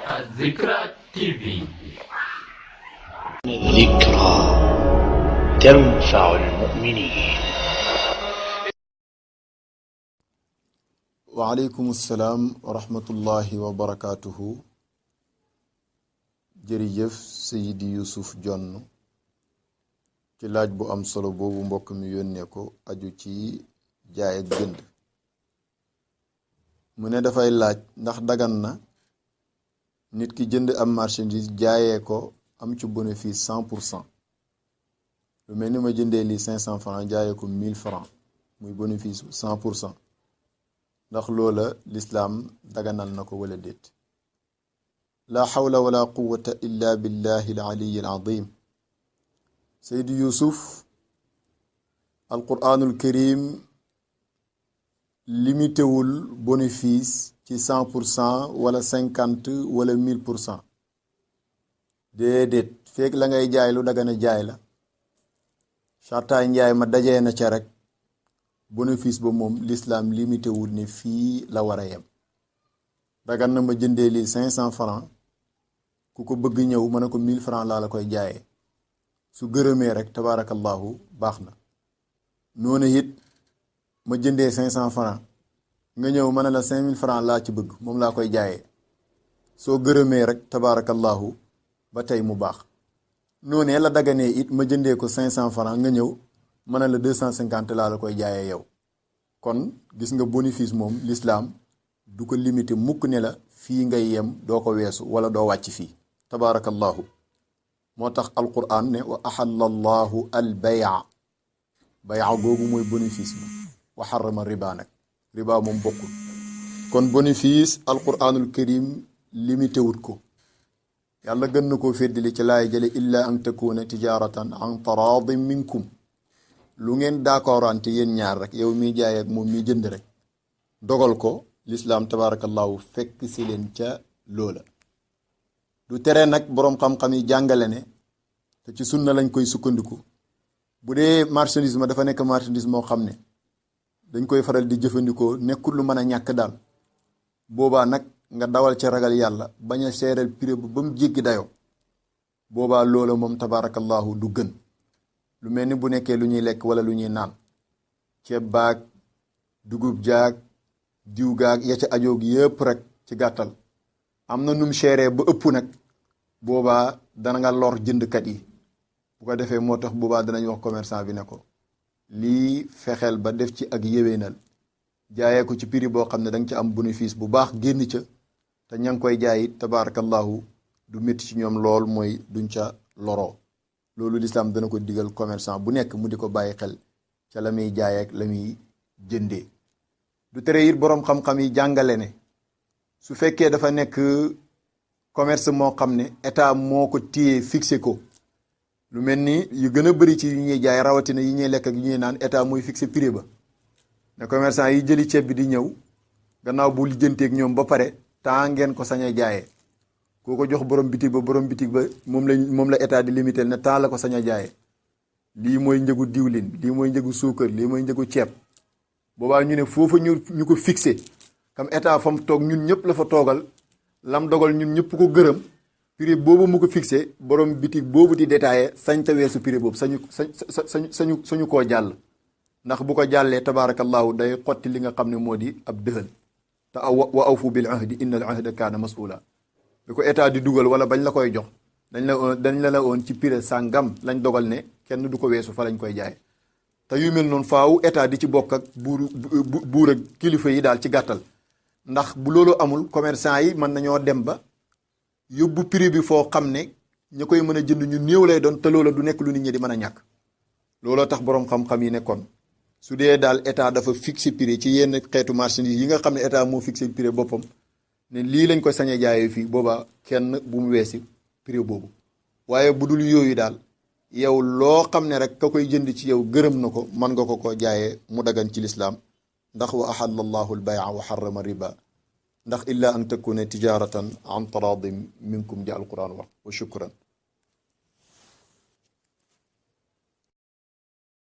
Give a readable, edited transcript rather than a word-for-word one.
الذكرى تي في. ذكرى تنفع المؤمنين. وعليكم السلام ورحمة الله وبركاته. jërëjëf Seydi Youssouf Dione ci laaj bu am solo boobu mbokk mi yónnee ko aju ci jaay ak jënd. mu ne dafay laaj ndax dagan na nit ki jënd am marchandise jaayee ko am ci bénéfice 100%. lu mel ni ma jëndee lii 500 francs jaayee ko 1000 francs muy bénéfice 100%. ndax loola lislaam daganal na ko wala déet. la hawla wala quwwata illa billahi al-aliyyi al-azim. Seydi Youssouf, alquranul karim limitewul bénéfice ci 100% wala 50 wala 1000%. déedéet fekk la ngay jaay lu dagana jaay la sartaay njaay ma dajee na ca rek bénéfice ba moom l'islam limitewul ne fii la war a yem. dagan na ma jëndee lii 500 francs ku ko bëgg ñëw ma ne ko 1000 francs laa la koy jaayee su gërëmee rek tabaarakallahu baax na. noonu it ma jëndee 500 francs nga ñëw ma ne la 5000 francs laa ci bëgg moom laa koy jaayee soo gërëmee rek tabaarakallahu ba tey mu baax. noonee la daganee it ma jëndee ko 500 francs nga ñëw ma ne la 250 laa la koy jaayee yow. kon gis nga bénéfice moom l'islam du ko limité mukk ne la fii ngay yem doo ko weesu wala doo wàcc fii tabaarakallahu. moo tax alquran ne wa ahalla allahu al baya googu mooy bénéfice bi wa harrama riba nag riba moom bokkul. kon bénéfice alquranul karim limité wut ko. yàlla gën na koo féddali ci laay jële illa an takuna tijaratan an taradin minkum. lu ngeen d'accordante yéen ñaar rek yow miy jaay ak moom miy jënd rek dogal ko lislaam tabaarakallahu fekk si leen ca loola. du tere nag boroom xam-xam yi jàngale ne te ci sunna lañ koy sukkandiku bu dee marchandise ma dafa nekk marchandise moo xam ne dañ koy faral di jëfandikoo nekkul lu mën a ñàkk daal boobaa nag nga dawal ca ragal yàlla bañ a seeral prix ba mu jéggi dayoo boobaa loola moom tabaarakallahu du gën. lu mel ni bu nekkee lu ñuy lekk wala lu ñuy naan ceeb baag dugub jaag diw gaag ya ca ajoog yëpp rek ci gàttal am na num seeree ba ëpp nag boobaa dana nga lor jëndkat yi. bu ko defee moo tax boobaa danañ wax commerçant bi ne ko lii fexeel ba def ci ak yéwénal jaayee ko ci prix boo xam ne da nga ci am bénéfice bu baax génn ca te ña ngi koy jaay it tabaarakallahu du métti ci ñoom lool mooy duñ ca loroo. loolu lislaam dana ko digal commerçant bu nekk mu di ko bàyyi xel ca la muy jaay ak la muy jëndee. du tere it boroom xam-xam yi jàngale ne su fekkee dafa nekk commerce moo xam ne état moo ko téye fixé ko lu mel ni yu gën a bëri ci yu ñuy jaay rawatina yi ñuy lekk ak yu ñuy naan état mooy fixé prix ba ne commerçant yi jëli ceeb bi di ñëw gannaaw bu lijjanteeg ñoom ba pare temps ngeen ko sañ a jaayee koo ko jox borom bitig ba moom la état di limité ne temps la ko sañ a jaayee. lii mooy njëgu diwlin lii mooy njëgu suukar lii mooy njëgu ceeb boobaa ñu ne foofa ñu ko fixé comme état fa mu toog ñun ñëpp la fa toogal lam dogal ñun ñëpp ko gërëm prix boobu mu ko fixé borom bitig boobu di détaillé sañ ta weesu prix boobu sañu koo jàll. ndax bu ko jàllee tabaarakallahu day xotti li nga xam ne moo di ab dëhël te wa awfu bil ahdi inna al ahda kaana mas'uula. bi ko état di dugal wala bañ la koy jox dañ la woon ci prix sàngam lañ dogal ne kenn du ko weesu fa lañ koy jaay. te yu mel noonu faaw état di ci bokk ak buur ak kilifa yi daal ci gàttal. ndax bu loolu amul commerçant yi mën nañoo dem ba yóbbu prix bi foo xam ne ña koy mën a jënd ñu néew lay doon te loola du nekk lu nit ñi di mën a ñàkk. looloo tax boroom xam-xam yi nekkoon su dee daal état dafa fixé prix ci yenn xeetu marchandise yi nga xam ne état moo fixé prix boppam ne lii lañ koy sañee jaayee fii boobaa kenn bu mu weesi prix boobu. waaye bu dul yooyu daal yow loo xam ne rek ka koy jënd ci yow gërëm na ko mën nga ko jaayee mu dagan ci lislaam ndax wa ahalla allahu al-bay'a wa harrama riba ndax illa an takuna tijaratan an taradin minkum ja alquran wax wa shukran.